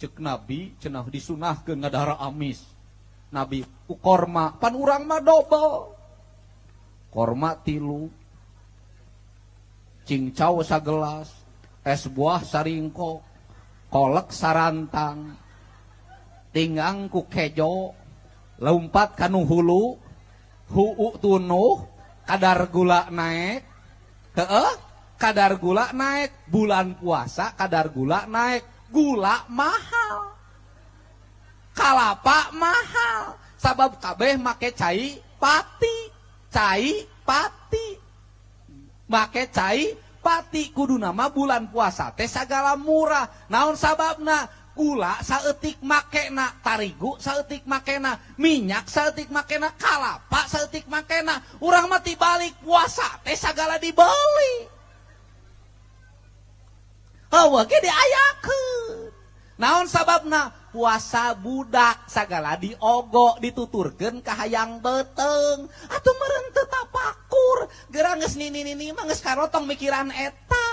Cek Nabi cenah disunahkeun ngadahar amis. Nabi ku korma, pan urang mah dobel. Korma 3. Cincau sagelas, es buah saringkok, kolek sarantang. Tinggang ku kejo, lompat kanu hulu, huu tunuh, kadar gula naik. Heeh, kadar gula naik, bulan puasa kadar gula naik, gula mahal. Kalapa mahal, sabab kabeh make cai pati, cai pati. Make cai pati kudu nama bulan puasa teh sagala murah. Naon sababna? Gula saeutik makena, tarigu saeutik makena, minyak saeutik makena, kalapa saeutik makena. Urang mah tibalik puasa teh sagala dibeli. Heueuh ge diayakeun. Naon sababna? Puasa budak sagala diogo dituturkeun ka hayang beuteung. Atuh meureun teu tapakur, geura geus nini-nini mah geus karotong mikiran eta.